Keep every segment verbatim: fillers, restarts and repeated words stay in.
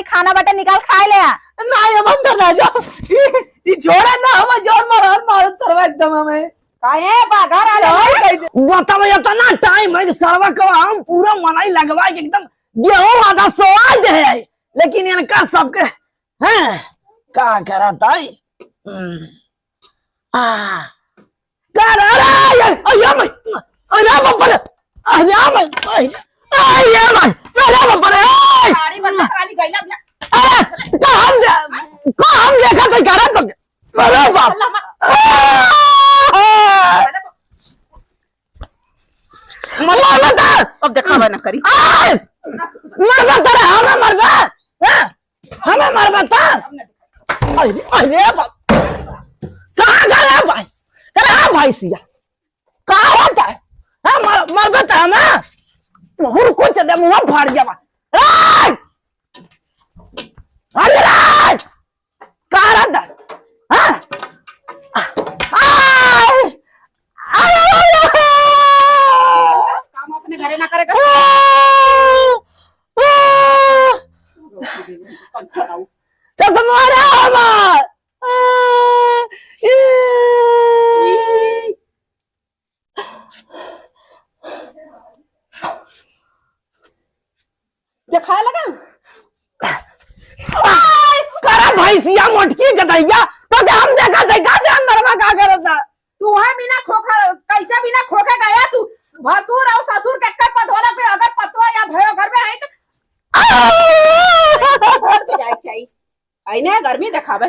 खाना बाटे, निकाल खाए ले आ। ना, ये बंद कर, ना जाओ। ई, ई छोड़ा ना, हम जोर मार, मार, मार, सरवा एकदम हमें। काहे बा, घर आ ले। बताओ, इतना टाइम है कि सरवा को हम पूरा मनई लगवा के एकदम गेहूं आधा सोआ दे है, लेकिन इनका सबके, हैं, का करत है? हम्म। आ, कर, अरे, अरे, अरे, मैं, अरे, बाप रे, अरे, मैं, अरे, अरे, मैं, अरे, बाप रे, ए! गाड़ी बंद कर, गाड़ी गइला अपना। अरे, तो हम दे-, तो हम देखा तो करत तो, अरे बाप। अल्लाह मत। आ! मत, मत। अब देखावा ना करी। आ! मरबा तो रे, हमरा मरबा। हाँ? हमें मार बता। अरे, अरे बाप। कहाँ गया भाई? अरे हाँ भाई सिया। कहाँ होता है? हाँ, मार, मार बता ना। हुर कुछ दे मुँह फाड़ गया बा। ए! अरे रे! कहाँ रहता है? हाँ? आ! आ! काम अपने घरे ना करेगा। चश्मा रे हमार। देखाए लगन। करा भैंसिया मोटकी गदहिया, तो हम देखा देखा दे अंदरवा का करता। तू है बिना खोखा, कैसे बिना खोखे गया तू? भसुर और ससुर के कर पधोला के अगर पतवा या भयो घर में है तो घर के जाए के चाहिए। आईने गर्मी देखावे।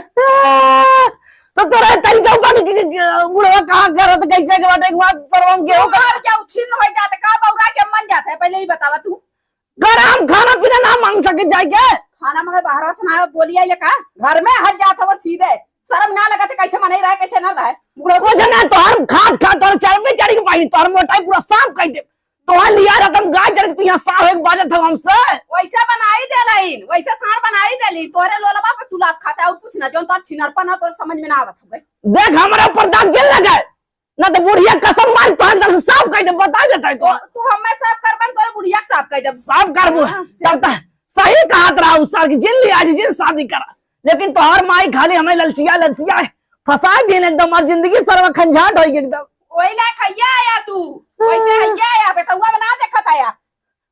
तो तोरा तरीका ऊपर कि, कि, कि बुढ़वा कहाँ करत कैसे के बाटे एक बात सरवम के तू हो। घर के उछिन्न हो जाते का बौरा के मन जाते है, पहले ही बतावा तू। गरम खाना पीना ना मांग सके जाए के? खाना मगर बाहर से ना बोलिया ये का? घर में हल जात हव सीधे। शर्म ना लगत है, कैसे मनई रहे, कैसे ना रहे? बुढ़ऊ कुछ ना, तोहर खात खात तोहर चर्बी चढ़ी के पानी, तोहर मोटाई पूरा साफ कर दे। तोहर लिया रतन गाय जरे तू यहाँ साफ एक बाजत हव हमसे। वैसे बनाई दे लाइन, वैसे साँड़ बनाई दे ली। तोरे लोलवा पे तू लात खाता है और कुछ ना, जौन तोहर छिनरपन है, तोर समझ में ना आवत हवे। देख हमरा ऊपर दाग जिन लगे। ना तो बुढ़िया कसम मार, तो एकदम से साफ कर दे, बता देता है तो। तो तू हमें साफ करबन, तोरे बुढ़िया के साफ कर दे। साफ करबो। हाँ। तब तो सही कहत रहा उ सर की, जिन लिया जी, जिन शादी करा। लेकिन तोहर माई खाली हमें ललचिया, ललचिया फंसा दिन एकदम, और जिंदगी सरवा खंजाट होई एकदम। वही ला खैया आया तू, वैसे हैया आया, बेटौआ बना देखत आया।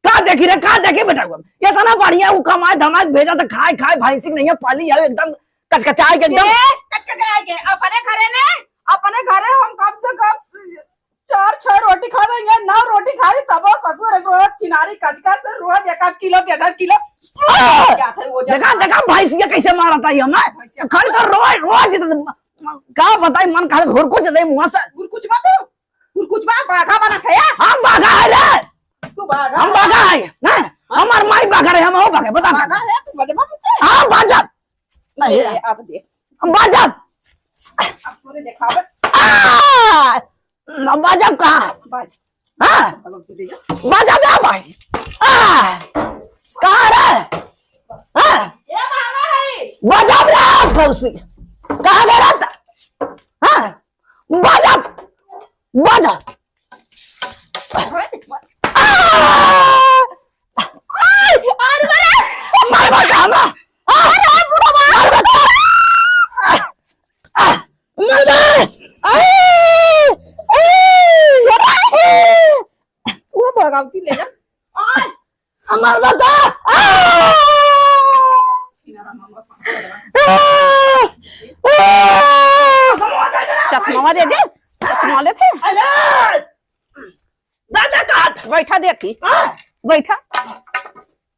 का देखी रे, का देखी बेटा? इतना बढ़िया उ कमाए धमाए भेजा त खाए खाए भैंसी के नैया पाली है एकदम कचकचाए के एकदम। ए, कचकचाए के? अपने घरे ने, अपने घरे हम कम से कम चार छह रोटी खा लेंगे, नौ रोटी खा ली तब वो ससुर रोज चिनारी कचका से रोज एक आध किलो डेढ़ किलो आ! क्या था वो जो देखा, देखा भैंसिया कैसे मारत है हमें। भैंसिया। खड़ी तो रोज, रोज इतना, का बताई, मन कहत हुरकुच दे मुँह से। हुरकुच बा तू? हुरकुच बा, बाघा बनत है या? हाँ, बाघा है रे। तू बाघा हम है? बाघा है, ना? हमार माई बाघा रहे, हम हो बाघा, बता। बाघा है, तू बजबा मुझसे? हाँ, बाजब। नहीं, ए, अब दे। हम बाजब। अब तोरे देखावे। आ! हम बाजब कहाँ? बाज। हाँ? बाजब ना भाई। आ! कहाँ रे? हाँ? ये बाघा है। बाजब रे, कौसी। कहाँ गया था? हाँ? बाजा, बाजा। आ! आ! अरे, अरे! मार बता ना। आ! अरे, बुढ़वा! मार बता। आ! आ! मार बता। आ! आ! वो भगावती ले जा। आ! हमार बता। आ! आ! आ! चश्मा दे दे, चश्मा लेते। अरे! दादा का हाथ। बैठा देखी। हाँ। बैठा।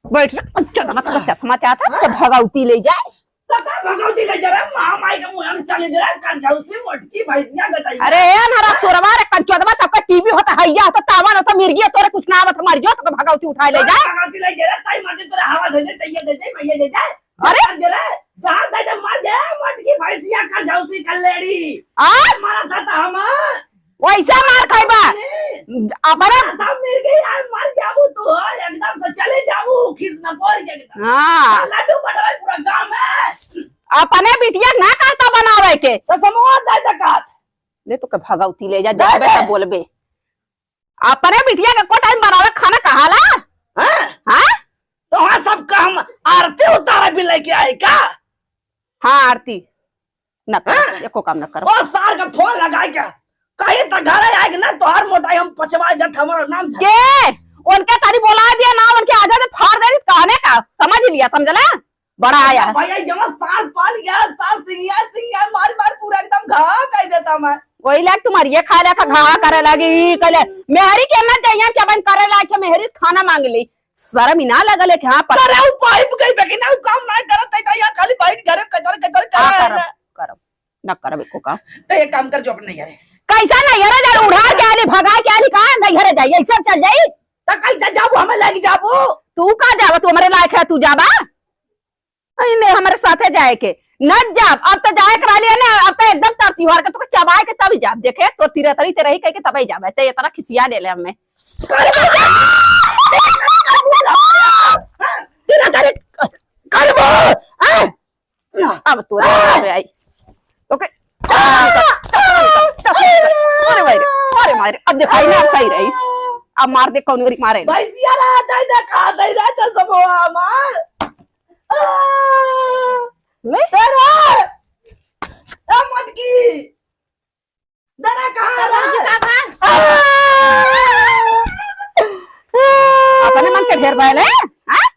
बैठ रे। अच्छा, दादा का चश्मा चाहता तो भगौती ले जाए। तो का भगौती ले जा रे? माँ माई के मुँह में चले जा रे, कंजौसी मोटकी भैंसिया गदई। अरे ए नरा सुरवा रे, कंचोदवा सबका टीवी होता, हैया होता, तावन होता, मिर्गी होता, तोरे कुछ ना आवत, मर गयो तो भगौती उठाए ले जा। भगौती ले जा रे, ताई मार दे, तोरा हवा दे दे, तैये दे दे, मैये ले जा। अरे! मर जा रे, जहर दे दे, मर जा, मोटकी भैंसिया कंजौसी कल्लेड़ी। आ? मारा था तो हम। वैसे मार खाइबा। अपने दादा मिर्गी, आज मर जाबू तू, हो, एकदम से चले जाबू, खीस न पड़ के एकदम। हाँ। लड्डू बटवाई पूरा गाँव में। अपने बिटिया ना कहता बनावे के। तो समूह दे दे कहत। ले तो के भगौती ले जा, दे जब दे। बेटा बोलबे। अपने बिटिया के को टाइम बनावे खाना कहाला? हाँ? हाँ? तो हाँ, सबका हम आरती उतार अभी लेके आए का? हाँ आरती, न करो, हाँ? एको काम न करो। ओ सार का फोन लगाए क्या? कहीं तो घर आए कि ना, तोहार मोटाई हम पचवा देत, हमारा नाम धर। के? उनके तनी बोला दिया ना, उनके आगे से फाड़ दे, कहने का, समझ लिया, समझला? बड़ा आया है। भैया, जमा सार पाल गया, सार सिंगिया, सिंगिया, मार, मार, पूरा एकदम घा कर देता मैं। वही लाग तुम्हारी ये खा ले, घा करे लगी, कहले, मेहरी के ना जइया के बन करे लाग के मेहरी खाना मांग ली। शर्म ही ना लगल है कि हाँ, पर अरे, वो पाइप गई बेकी ना, वो काम ना करत है, तो यहाँ खाली बैठ घरे कचर, कचर का करे है करब, ना। करब, ना करब एको काम। तो एक काम कर, जो अपने घरे। कैसा नहीं घरे जा, उधार के आली, भगा के आली, कहाँ नहीं घरे जाई, ऐसे चल जाई। तो कैसे जाबू, हमें लेके जाबू? तू कहाँ जाबा, तू हमारे लायक है, तू जाबा? अरे नहीं, हमारे साथे जाए के। न जाब, अब तो जाए करा लिया ना, अब तो एकदम तर त्योहार के, तो चबाए के तब ही जाब। देखे, तो तीरा तरी ते रही कह के तब ही जाब। ते इतना खिसिया ले ले हमें। तेरा तारीख करबो, आ? अब तोरे बाप रे आई। ओके। अरे भाई रे, अरे मारे, अब दिखाई ना सही रही। अब मार दे कौन गरी मारे। भैंसिया रहा, दे दे, खा दे रे, चश्मो हमार। आ! ले। तेरा, ए मटकी। दरा कहाँ का रहा? बाबूजी का भा? अपने मन के ढेर भयल है, हाँ?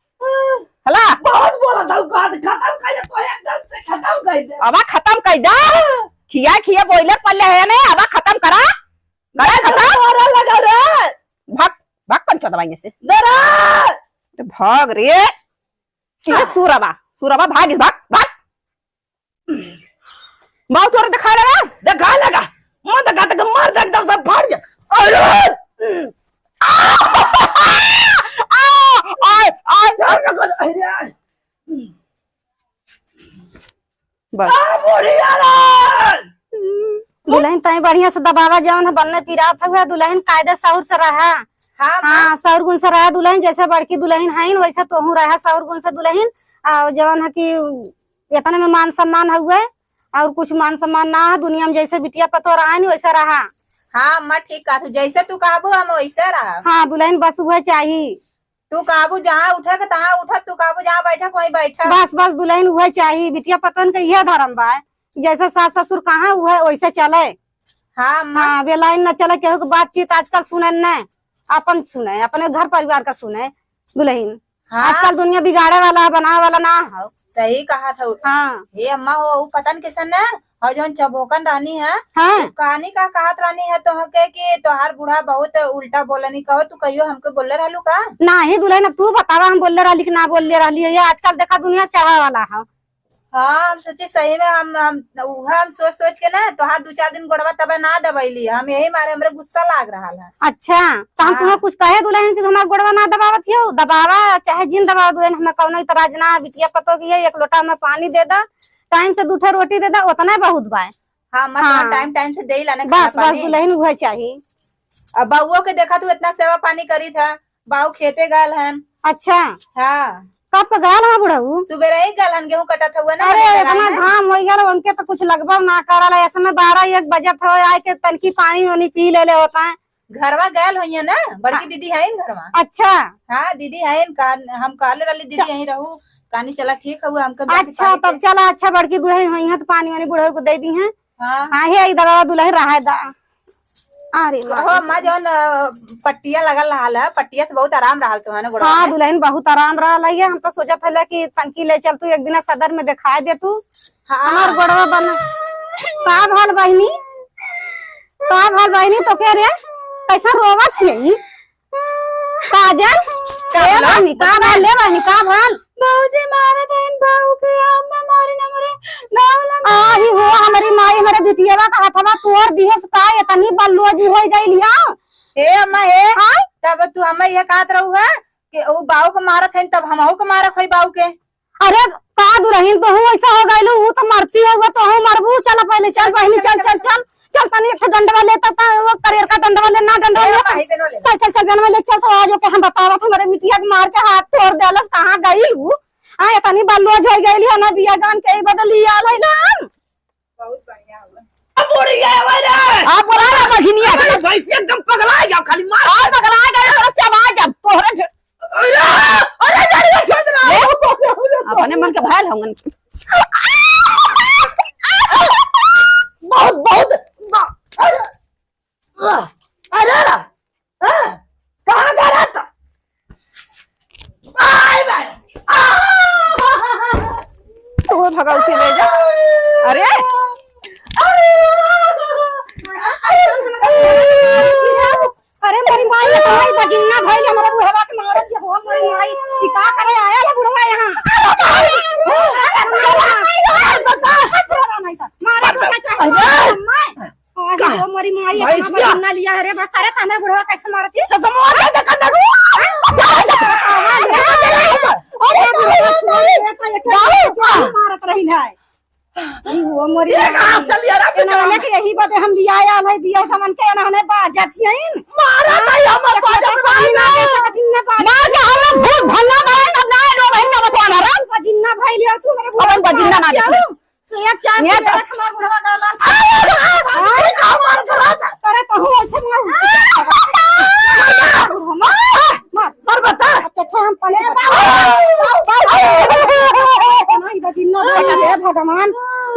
हला? बहुत बोला था, खत्म कर दे, तो एकदम से खत्म कर दे। अबा खत्म कर दे। खिया खिया boiler पल्ले है ने, अबा खत्म करा। करा खत्म। मारा लगा रे। भाग, भाग पंचो दवाई से। दरा। अरे भाग रे। ये सूरबा, सूरबा भाग, भाग, भाग। बाऊ तोरे दिखा लगा? दिखा लगा। मैं दिखा तक मार दे एकदम से फाड़ जा। अरे! आ! आ! आ! आ! अरे! बस। आ, बुढ़िया रे! दुलहिन तई बढ़िया से दबावा, जवन है बन्ने पिरात हुआ, दुलहिन कायदे सौर से रहा। हाँ, हाँ, सौर गुण से रहा दुलहिन, जैसे बड़की दुलहिन हईन, वैसे तोहू रहा सौर गुण से दुलहिन। आ, जवन है कि एतने में मान सम्मान हउए, और कुछ मान सम्मान ना है। दुनिया में जैसे बिटिया पतोह रहा नी, वैसा रहा। हाँ अम्मा, ठीक कहत हू, जैसे तू कहबू हम वैसे रहब। हाँ दुलहिन, बस उहे चाही। तू कहबू जहाँ उठे के तहाँ उठब, तू कहबू जहाँ बैठे के वहीं बैठब। बस बस दुलहिन, उहे चाही। बिटिया पतोहन के इहे धर्म बा, जैसे सास ससुर कहाँ उहे वैसे चले। हाँ अम्मा। हाँ, बेलाइन न चले, केहू के बातचीत आजकल सुने न, अपन सुने, अपने घर परिवार का सुने दुलहिन। हाँ। आजकल दुनिया बिगाड़े वाला है, बनावे वाला ना हो। सही कहत हऊ। हाँ। हे अम्मा हो, ऊ पता न कैसन न, और जौन चबोकन रहनी है, हाँ। ऊ कहानी का कहत रहनी है तोहके कि तोहार बूढ़ा बहुत उल्टा बोलनी, कहो तू कहियो हमके बोलले रहलू का? नाही दुलहिन, अब तू बतावा हम बोलले रहली कि ना बोलले रहली है। ये आजकल देखा दुनिया चढ़ा वाला है। हाँ, हम सोचे सही में हम, हम, उहे हम सोच सोच के ना तोहार दू चार दिन गोड़वा तबे ना दबैली, हम यही मारे हमरे गुस्सा लाग रहल है। अच्छा, तो हम हाँ। तुम्हें कुछ कहे दुलहिन कि हमार गोड़वा ना दबावत हो? दबावा चाहे जिन दबावा दुलहिन, हमें कौनो इतराज ना है। बिटिया पतोह की है, एक लोटा में पानी दे दा, time से दू ठे रोटी दे दा, उतना बहुत बा। हाँ, मत हाँ। Time time से दे लाना बस, खाना बस पानी। दुलहिन उहे चाही। अब बउओ के देखा तू इतना सेवा पानी करी था, बाऊ खेते गल हन। अच्छा। हाँ। कब का गल हन बुढ़ऊ? सुबेरे ही गल हन, गेहूं कटत हुआ ना, अरे, मने लगाई इतना ना। घाम होइ गल, उनके तो कुछ लगबो ना करल है। ऐसे में बारह एक बजत हो, आए के तनकी पानी वानी पी ले ले होता है। घरवा गल होइए ना, बड़की हाँ। दीदी है घरवा। अच्छा। हाँ, दीदी है, का, हम कहले रहली दीदी च- यहीं रहू, कहनी चला ठीक हुआ, हमके बाकी अच्छा, पानी तब पे- चला, अच्छा, बड़की दुलहिन होइहैं तो पानी वानी बुढ़ऊ को दे दीहैं। हाँ। हाँ, हे, ई दवा दुलहिन रहा दा। अरे माँ। कहो अम्मा, जौन, अ, पट्टिया लगल रहल है, पट्टिया से बहुत आराम रहल तो है ना गोड़वा हाँ, में? दुलहिन बहुत आराम रहल है। हम तो सोचत हले कि तनकी ले चल तू एक दिन सदर में दिखाए दे तू। हाँ। हमार गोड़वा बन। का भल बहिनी? का भल बहिनी तो के रे? कैसा रोवत है ई? काजल, का ए भला? बहिनी, का भल, ले बहिनी, का भल? बाबूजी मारत हइन बाऊ के, अम्मा मारी न मरे, गाँव लंग। आही हो, हमरी माई, हमरे बिटियवा का हथवा तोड़ दिहस का, इतनी बल्लोजी होइ गइल हिया। हे अम्मा, हे, हाँ? तब तू हमें ये कहत रहू है कि ऊ बाऊ के मारत हइन, तब हमहू के मारत होई बाऊ के। अरे, का दुलहिन, तोहू ऐसा हो गइलू, ऊ तो मरती हो, वो तोहू मरबू। चल पहले, चल बहिनी, चल, चल, चल, चल, तनी एक ठे डंडवा ले, तब वो करेर का डंडवा ले, ना डंडवा ए, ले। भाई, बेनवा ले। चल, चल, चल, बेनवा ले, चल, तो आज ओके हम बतावत, हमरे बिटिया के मार के हाथ तोड़ देलस, कहाँ गइल ऊ? हाँ, इतनी बल्लोज होइ गइल है ना, बिया गान के बदली आल है ना हम। बहुत बढ़िया हुआ। अब बुढ़िया है भाई रे। आप बोला ना बहिनिया। अरे, भैंस एकदम पगला गया, खाली मार। और पगला गया, तोरा चबा गया, तोहरे ढ- अरे, अरे, गाड़ी में छोड़ देना। ले, अपने मन के भाई होंगन। बहुत, बहुत, ब-, अरे, अरे, अरे, हाँ, कहाँ गया था? आय भाई, आ! तू भगवती ले जा। अरे, अरे, मेरी माई, ये तो माई बजिन्ना भइल, हमरा बुढ़वा के मारत, ये हो मोरी माई, ई का करे आया है बुढ़वा यहाँ? मारे तो का चाहे, अरे! माई। आज वो मोरी माई, इतना बजिन्ना लिया है रे, बस, अरे, तने बुढ़वा कैसे मारत है? चश्मा दे दे, कन्ना रू। अरे, अरे, अरे, अरे, मारत रही है। ई वो मोरी ये माई। कहाँ से लिया रे, इन्होंने बेचारा? के यही बात हम लिया आया है, बिया गमन के इन्होंने बाजत यही। मारा हाँ, भाई, हम तो बाजत कहते रही पानी ना ना। दे सकत ही ना बाजत। मार के हम लोग भूत भल्ला मारे, तब ना रो भाई का बतवाना रे। बजिन्ना भाई लिया तू मेरे अपन बुढ़वा बजिन्ना ना मार देखो। दिया। से एक चार ये से तो मेरा हमारा बुढ़वा गाला। अरे, अरे, अरे, अरे, अरे, अरे, अरे, अरे, तो हूँ ऐसे मार। मार, मार, मार। मार बता। अच्छा, अच्छा, हम पंच बता। नहीं, बजिन्ना भाई, हे भगवान,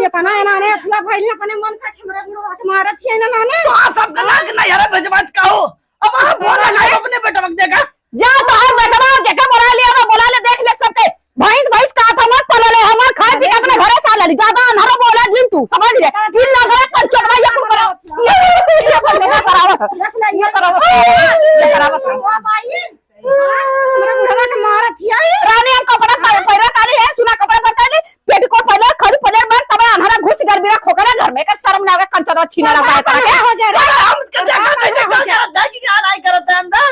इतना इन्होंने अथुआ भाई ने अपने मन का खेमरा बुढ़वा के मारत छिए ना नाने। तो आ सबका नाक ना यार, भेजबात का हो। अब आप बोला ना अपने बेटवा के देखा। जा तो हर बेटवा के का बोला ले, अब बोला ले, देख ले सबके। भैंस, भैंस का था मत पला ले, हमार खाए पी के अपने घरे से आ ले। ज्यादा अनहरो बोला जिन तू, समझ ले। फिर लगवा कंचोटवा ये कुल बोला। ये, ये, ये, ये, ये करावत है। ये करावत है। ये करावत है। वाह भाई। हमरा बुढ़वा के मारत हिया ई। रानी, हम कपड़ा पह-, पहिरा तारी है, सुना कपड़ा पहन तारी, पेटीकोट पहले, खड़ी पहले, बस तब अनहरा घुस गल बिना खोकला घर में, एकर शर्म ना आवे, कंचोटवा छीना रहा है, का हो जाए रे? हम के देखा नहीं, देखा हो जाए। करत है कि क्या नहीं करत है अंदर?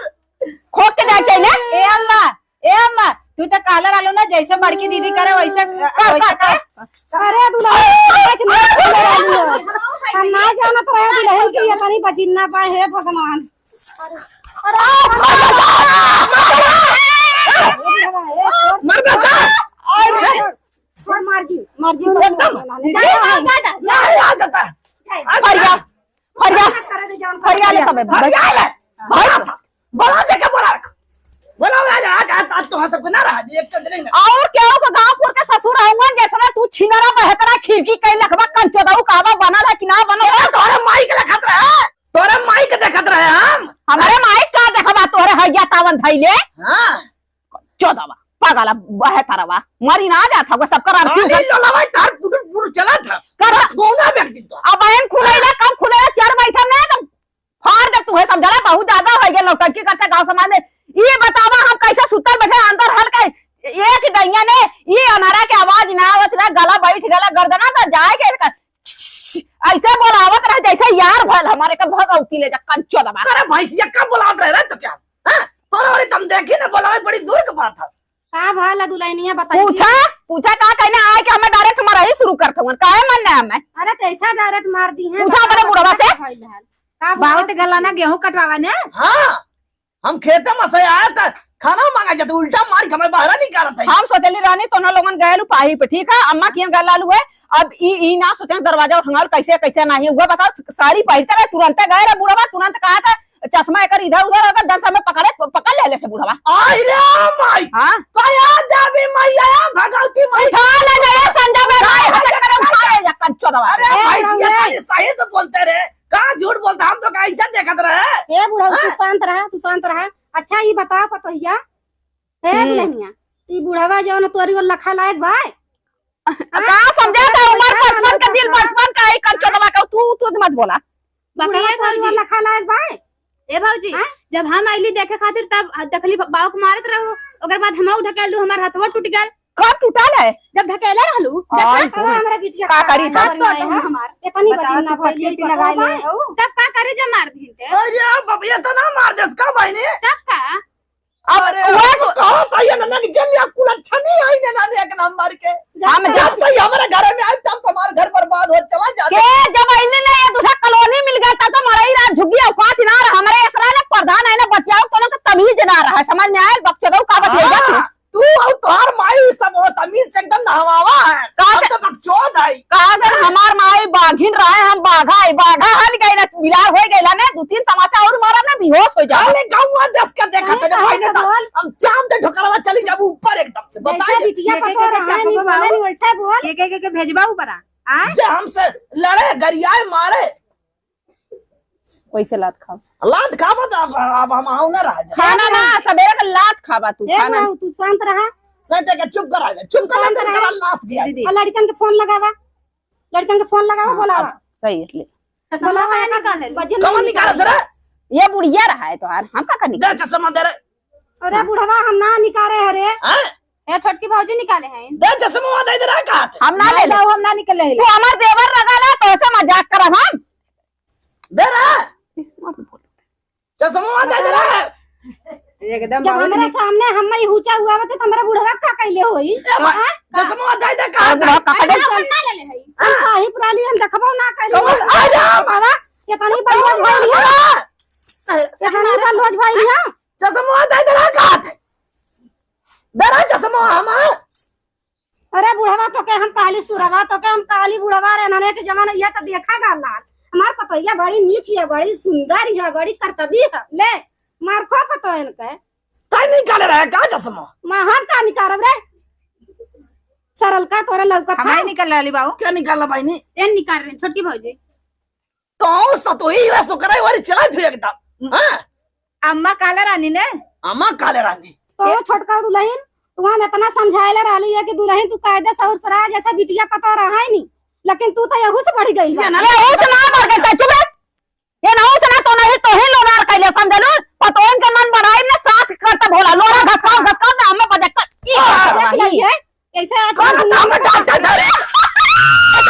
खोक के जाए चाहिए ना? ए अम्मा, ए अम्मा, तू तो काला रहलो ना, जैसे बड़की दीदी करे वैसे, वैसे कर। अरे दुल्हन, देख ना, हम ना जानत रहे दुल्हन की ये तनी बजिन्ना बा, हे भगवान। अरे, अरे, मर बेटा। अरे, छोड़ मार जी, मार जी, एकदम। जा, जा, जा, जा। नहीं आ जाता। जा। फरिया, फरिया, करे दे जान, फरिया ले तबे। फरिया ले। भाई, बोला जे के बोला रख। बोला आज, आज, आज, आज तो हम सबको ना रहा, एक तो दिले ना। और क्या हो गाँव पुर के ससुर आऊंगा, जैसे ना तू छिनरा बहकरा खिड़की कहीं लखबा कंचोदऊ कहवा बनल है कि ना बनल है? तोरे माई के लखत रहे। तोरे माई के देखत रहे हम। हमरे माई का देखबा तोरे हैया तावन धइले? हाँ। चोदवा, पागला, बहतरवा, मरी ना जात हवा, सबका हाँ, अर्थी ले लो, लवाई, तार पुटुर पुटुर चला था। कर। खूना बेक दिन तो। अब बहन खुलैला, कम खुलैला, चढ़ बैठा ना, तो फाड़ दे तू है, समझला, बहुत ज्यादा हो गया नौटंकी करते गाँव समाज में। ये बतावा, हम कैसे सुतल बैठे अंदर हल के, एक दैया ने, ये अनारा के आवाज ना आवत रहा, गला बैठ गला, गर्दना तो जाए के, ऐसे बोलावत रहे जैसे यार भल हमारे का भगौती ले जा कंचो दबा। अरे भैंसिया का बोलावत रहे रे तो क्या? हाँ? तोरा वाली तुम देखी ना बोलावे बड़ी दूर के बात है। का भल दुल्हनिया बताई? पूछा, पूछा का कहने आए कि हमें डायरेक्ट मारा ही शुरू करत हवन। काहे मन ना हमें? अरे कैसा डायरेक्ट मार दी है? पूछा अपने बुढ़वा से। का भल? बहुत गला ना गेहूं कटवावा ने। हाँ। हम खेते में से आया था, खाना मांगा जाता, उल्टा मार के हमें बाहर निकालत है। हम सोचली रहनी तो ना लोगन गए लुपाही पे, ठीक है, अम्मा कियन गए लालू है। अब ई, ई ना सोचे दरवाजा उठंगाल कैसे, कैसे नहीं हुआ, बताओ, साड़ी पहनते रहे, तुरंत गए रहे बुढ़वा, तुरंत कहा था, चश्मा एकर इधर उधर होगा, दस में पकड़े, पकड़ ले, ले से बुढ़वा। आई रे माई। हाँ? कया देवी मैया, भगवती माई। उठा ले जाए संजय में, भाई, हत्या करे, उठा ले जा, कंचो दबा। अरे ए, भाई, ये रंगे। खाली सही से बोलते रहे। का झूठ बोलता, हम तो कैसे देखत रहे? ए बुढ़ऊ, तू हाँ? शांत रहा, तू शांत रहा। अच्छा, ई बताओ पतोहिया, ए हम्म। दुल्हनिया, ई बुढ़वा जौन तोरी ओर लखा लायक बा? का समझे का उम्र बचपन का, दिल बचपन का, ई कंचनवा का, तू, तू मत बोला। बुढ़वा बकरिया तोरी ओर भौजी। लखा लायक बा? ए भौजी, हाँ? जब हम अइली देखे खातिर तब देखली बाऊ के मारत रहू, ओकर बाद हमहू ढकेल दू, हमार हथवा टूट गल। कब टूटल है? जब धकेले रहलू, देखा? आई हो। हमरा बिटिया का करी का तब? करी है हमार? इतनी बताओ, बड़ी ना तू भइली, पट्टी लगा ले हो। तब का करे जब मार दीन ते? अरे बाप, ये तो ना मार देस का बहिनी? तब का? अब अरे, वो हम तो कहा था ये ना कि जल्दी आप कुल अच्छा नहीं आई ना, ना एक नंबर के। हम जब जब से ही हमारे घर में आए, तब तो हमारे घर बर्बाद हो चला जाता। के जब अइले ना ये दूसरा कॉलोनी मिल गया, तब तो मरई रात झुग्गी औकात ना रहा। हमारे असरा ना प्रधान है ना, बतियाओ तो ना तो तमीज ना रहा, समझ में आयल? बकचोदऊ का बतियाई जात है? हाँ। तू और तोहार माई सब हो तमीज से एकदम नहवावा है। का हम कर-, तो बकचोद है। का कर हमार माई बाघिन रहे, हम बाघा है, बाघा हल गए ना, बिलार होइ गइला ने, दू तीन तमाचा और मारब ने, बेहोश होइ जाबा। अरे गौवा देश का देखा तने भाई ने तो बोल। हम चाप दे ढोकरवा चली जाबू ऊपर एकदम से, बताई जैसे दे। बिटिया पतोह रहा है, नहीं बोले, नहीं वैसे बोल। के, के, के, के भेजबा ऊपर आ? आ? जे हमसे लड़े, गरियाए, मारे। वैसे लात खाओ। लात खाबो तो अब, अब हम आऊ ना रह जाए। खाना ना, सबेरे का लात खाबा तू, ए खाना। बुढ़ऊ, तू शांत रहा। नहीं तो चुप करा दे, चुप करा दे, शांत रहा। करा लाश गया। दीदी। और लड़कन के फोन लगावा, लड़कन के फोन लगावा, हाँ, बोलावा। अब सही है, ले। बोलावा, कहाँ निकाले? बजन कहाँ नहीं निकाले निकाले। सर? ये बुढ़िया रहा है तोहार, हम का करनी? दे चश्मा दे रे। अरे बुढ़वा, हम ना निकाले है रे। हैं? ये छोटकी भौजी निकाले हैं। दे चश्मा दे दे रहा का? हम ना ले ले। हम ना निकले हैं। तू हमार देवर लगाला, तो ऐसे मजाक करब हम। दे रे। चश्मा दे दे रे। एकदम जब बहुत हमरा निक- सामने हम ही हुचा हुआ बा, तो हमरा बुढ़वा का कैले होई? ए भाई, हाँ? चश्मा दे दे का? अरे बुढ़वा का अरे कैले? हम ना ले ले हई। हम साहिब राली हम देखबो ना कैले। कमल, आ जा। बाबा, ये पानी पर लोज भाई लिया। ये पानी पर लोज भाई लिया। चश्मा दे दे रहा का? दे रहा चश्मा हमार। अरे बुढ़वा, तोके हम कहली सुरवा, तोके हम कहली बुढ़वा रे, नने के जमाना ये तो देखा गा लाल। हमार पतोहिया बड़ी नीक है, बड़ी सुंदर है, बड़ी करतबी है। ले, मार खो पतो इनके। तै निकाले रहे का चश्मा? माँ, हम का निकारब रे? सरल का तोरे लौकत हम है? नहीं निकल रही बाबू। क्या निकालना बहिनी? एन निकाल रहे, छोटकी भौजी। तो सतोही वे सुकराई वाली चला थी एकदम। हाँ? अम्मा काले रानी ने। अम्मा काले रानी। तो ए- छोटका दुलहिन, तू हम इतना समझाइले रहली है कि दुलहिन तू कायदे ससुर सराय जैसे बिटिया पतोह रहा है नी, लेकिन तू तो यहू से बढ़ गई। ये ना- यहू से ना बढ़ गई, चुप रह। ये ना, उसे ना तो नहीं, तो ही लोनार कैले समझलू, पतोहन के मन बढ़ाई ने सास के करते भोला, लोना घसकाओ, घसकाओ, ना हमें बजट कर। देख लगी है, कैसे आज कौन हम था मैं डॉक्टर था रे?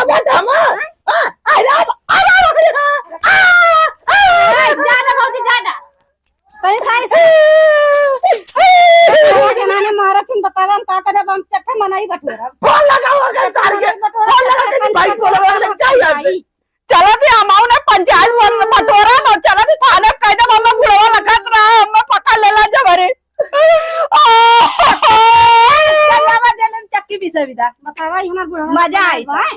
तो मैं था मैं। हाँ, अरे, अरे, अरे, आ, आ। ए, ज्यादा भौजी, ज्यादा। सही, सही, सही। अरे, के नाने मारत हन, बतावा, हम का करब, हम चट्टा मनाई बटोरब। फोन लगाओ, अगर सार के, फोन लगा के भाई, फोन लगा के, क्या याद है? चला दी, हम आऊ ना पंचायत बटोरब, चला दी थाने, कह दे, हमें बुढ़वा लगत रहा, हमें पकड़ लेला जबरी। चलावा जलन चक्की भी सविदा। बतावा, ई हमार बुढ़वा मजा आई बा।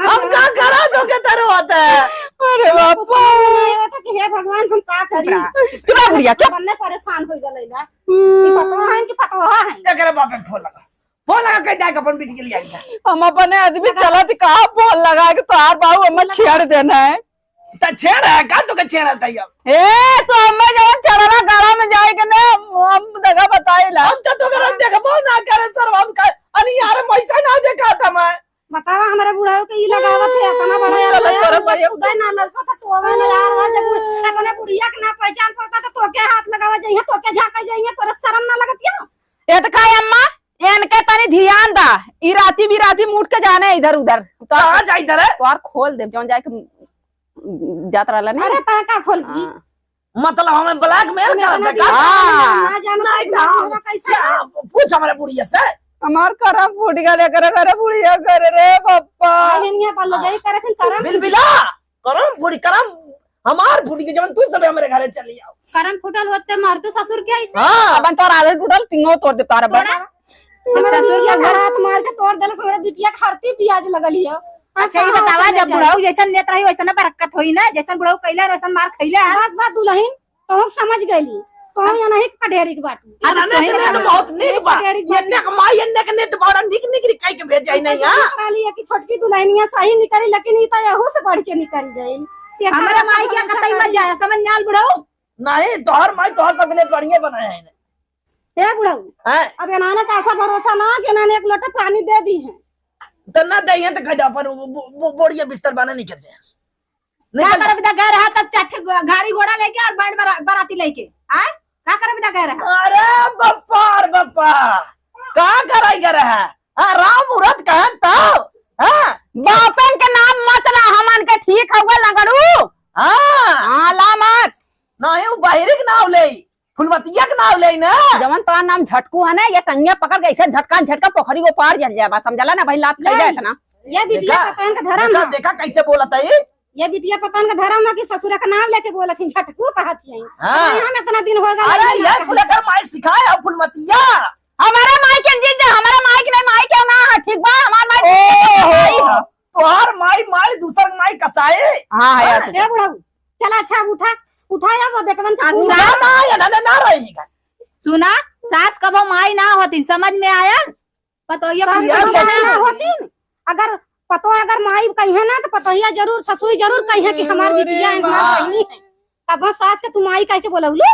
हम का करा तो के तरह होता है? अरे बाप रे। ये बता कि हे भगवान, हम का करी? चुप रहा। चुप रहा बुढ़िया, चुप। बनने परेशान हो गए ना। कि पतोह है कि पतोहा है? एकरे बाप के फोन लगा। फोन लगा के जाके अपन बेटी के लिए आई है। हम अपने आदमी चला थी कहाँ फोन लगा के तोहार बाबू हमें छेड़ देना है। त छेड़ है का, तो के छेड़ है तैयो? ए, तो हमें जब चढ़ला गाड़ा में जाए के ने, हम, हम जगह बताई ला। हम तो तोके देखबो ना करे सर, हम का, अरे यार, हम ऐसा ना देखा था मैं। बतावा, हमारे बुढ़ाऊ के ई लगावत है, इतना बड़ा चलो, यार, चलो, भाई। उदय ना लड़का था, टोवे ना यार, जब अपने बुढ़िया के ना पहचान पाता तो तोके हाथ लगावा जाइए, तोके झांका जाइए, तोरा शर्म ना लगत या? ए त का अम्मा, एनके तनी ध्यान दा, ई राती बिराती मुड़ के जाने इधर उधर। तो कहाँ जाई इधर? तोर खोल दे, जौन जाए के जात रहला नहीं। अरे, तैं का खोलबी? हाँ। मतलब हमें blackmail हमें करत है का? हाँ। ना जानो नहीं तो हम, कैसे क्या? पूछ हमारे बुढ़िया से। हमार करम फूट गया, करे, करे बुढ़िया करे रे पप्पा। आ, हिनिया पर लो जाई, करे फिर करम। बिलबिला, करम फूट, करम हमार फूट के जवन तू सबे हमरे घरे चली आओ। करम फूटल होते मर तू ससुर के ऐसे। हाँ। अपन तोर आलर टूटल, टिंगो तोड़ दे तारा बड़ा। तोरा? हमारे ससुर बिटिया के का हाथ मार के तोड़ देलस, हमारे बिटिया के हरती पियाज लगल हियो। अच्छा, ई बतावा, जब बुढ़ऊ जैसन नेत रही, वैसन ना बरकत होई ना, जैसन बुढ़ऊ कैला, वैसन मार खैला। बस, बस, दुलहिन, तो हम समझ गइली, तो हम हाँ। यहाँ नहीं पढ़ेरी के बात। अरे, अरे, नेत, नेत बहुत नीक बा। पढ़ेरी के ये बात। नेक माई, ये नेक नेत बा, और नीक, नीक, नीक कह के भेजाई नहीं, हाँ? निकली है कि छोटकी दुलहिनिया सही निकली, लेकिन ई तो यहू से बढ़ के निकल गई। ये हमारे माई के कतई मत जाए, समझ में आल बुढ़ऊ? नहीं, तोहर माई तोहर सबके लिए बढ़िया बनाया है। ए बुढ़ऊ, हैं? अब एनाने का ऐसा भरोसा ना कि एनाने एक लोटा पानी दे दी है। तो ना दे है तो कह जा, पर वो, वो, वो बोरिया बिस्तर बना नहीं करते हैं। का निकल जा। करब दा गए रहा तब चट्टे गाड़ी घोड़ा लेके और बैंड बरा-, बाराती लेके, आय? का करब दा गए रहा? अरे बप्पा, अरे बप्पा, का कराई गए रहा? हाँ, राम मुहूर्त कहन तो, हाँ? बापन के नाम मत ला, हमन के ठीक हउवे लंगड़ू। हाँ। हाँ, ला मत। नहीं, उ बहिरी के नाव ले, फुलवतिया के नाव ले ना। जवन तोहार नाम झटकू है ना, ये टंगिया पकड़ के ऐसे झटका झटका पोखरी को पार चल जाए, बस समझला ना भाई, लात खाई जाए नहीं। इतना। ये बिटिया देखा, पतन का धर्म देखा, है। देखा कैसे बोलत है। ये बिटिया पतन का धर्म है कि ससुर का नाम लेके बोलत ही, झटकू कहत ही। हाँ। अरे हम इतना दिन हो गया अरे ना ये कहत। कुल अगर माई सिखाए हो फुलमतिया। हमारा माई के जीत दे, हमारा माई के नहीं, माई के ना है, ठीक बा, हमार माई ओहो, माई है। तोहार माई, माई दूसर माई कसाई। हाँ, है, हाँ। यार। ए बुढ़ऊ, चला, अच्छा, अब उठा, उठा, अब बेटवन के आ, फूल उठा। ना, ना, ना, ना रही घर। सुना, सास कबो माई ना होती, समझ में आया? पतोहिया सास कबो कबो माई ना होती। अगर पतोह अगर माई कहिए ना, तो पतोहिया जरूर, ससुई जरूर कहिए कि हमार बिटिया है, हमार बहिनी है। कबो सास के तू माई कह के बोलौलू?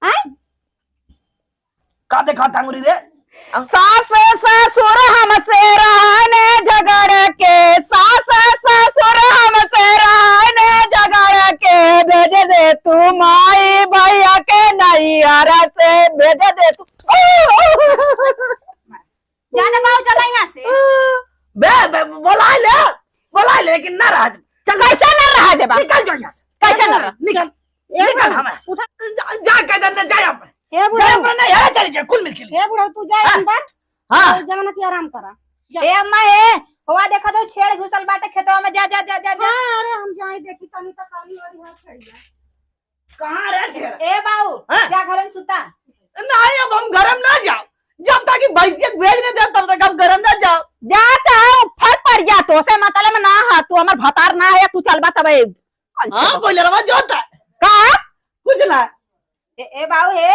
आय? का देखा टांगुरी रे? सास ससुर हमसे रहने झगड़ के, सास ससुर हमसे रहने झगड़ के, भेज दे तू माई भैया के नैहर से, भेज दे तू। जाने बाबू, चला यहाँ से। बे, बे, बोला ले, बोला ले, लेकिन ना रहा। चल, कैसे ना रहा देबा? निकल जाओ यहाँ से। कैसे ना रहा? निकल, ए निकल बुढ़ऊ, हमें। उठा। जा, जा, कह दे ना, जा यहाँ पे। ए बुढ़ऊ। जा, अपना नैहरा चल गया, कुल मिल के लिए। ए बुढ़ऊ, तू जा हाँ। अंदर। हाँ। और जवन की आराम करा। जा। ए अम्मा, ए, हुआ देखा तो छेड़ घुसल बाटे खेतवा में, जा, जा, जा, जा, जा। हाँ, अरे हम जाए देखी तनी तो कहानी वाली हाथ छड़ गया। कहाँ रे छेड़ा? ए बाऊ, हाँ? जा घर में सुता। नहीं, अब हम घर में ना जाओ। जब तक कि भैंसिया के भेज नहीं दे, तब तक हम घर में ना जाओ। जा, चाहे ऊपर पड़ जा, तो से मतलब ना है, तू हमर भतार ना है, तू चलबा तबे। हाँ, बोले रवा जो होता है। का? कुछ ना। ए, ए बाऊ हे।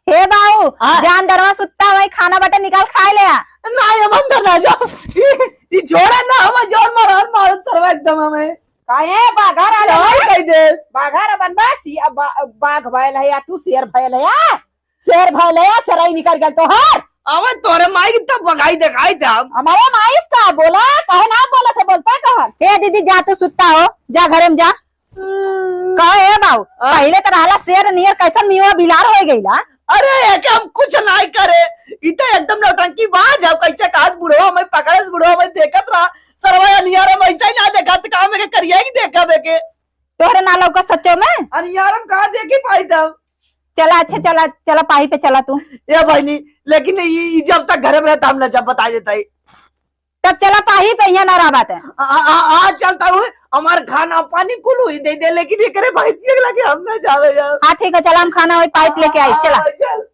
हे बाऊ, हाँ। जा अंदरवा सुता हुआ, खाना बटे निकाल खाए ले आ। नहीं, हम अंदर ना जाओ। ई, ई छोड़ा ना, हम जोर मार, मार सरवा एकदम हमें। काहे बाघा रहले और है? कह दे। बाघा रे बनबा, सी-, बा-, बाघ भयल है या तू शेर भयल है या? शेर भयल है या, शेरई निकल गल तोहर। अबे तोरे माई की तब बगाई देखाई दे हम। हमारे माई से का बोला, कहे ना बोला थे, बोलता कहा। ए दीदी, जा तू सुत्ता हो, जा घरे में जा। कहो ए बाऊ, आ? पहिले त रहला शेर नियर, कैसन मियाँ बिलार हो गईला? अरे, एके हम कुछ नाई करे। ई तो एकदम नौटंकी बाज है। कैसे कहा बुढ़वा में पकड़े, बुढ़वा में देखत रहा। सरवा नियर हम ऐसा ही ना देखा, तो काम में के करिया ही देखा बेके। तोहरे ना लौका सच्चो में? अरे यार, हम कहाँ देखी पाई तब? चला, अच्छा, चला, चला, पाही पे चला तू। ए बहिनी, लेकिन ई, ई जब तक घर में रहता, हम ना जब बता देता ही। तब चला, पाही पे यहाँ ना रह बात है। आ, आ, आ, आ, चलता हूँ, हमार खाना पानी कुल हुई दे दे, लेकिन एकरे भैंसिया के लगे हम ना जावे यार। हाँ, ठीक है, चला, हम खाना वही पाइप लेके आई, हाँ, चला। हाँ, चल।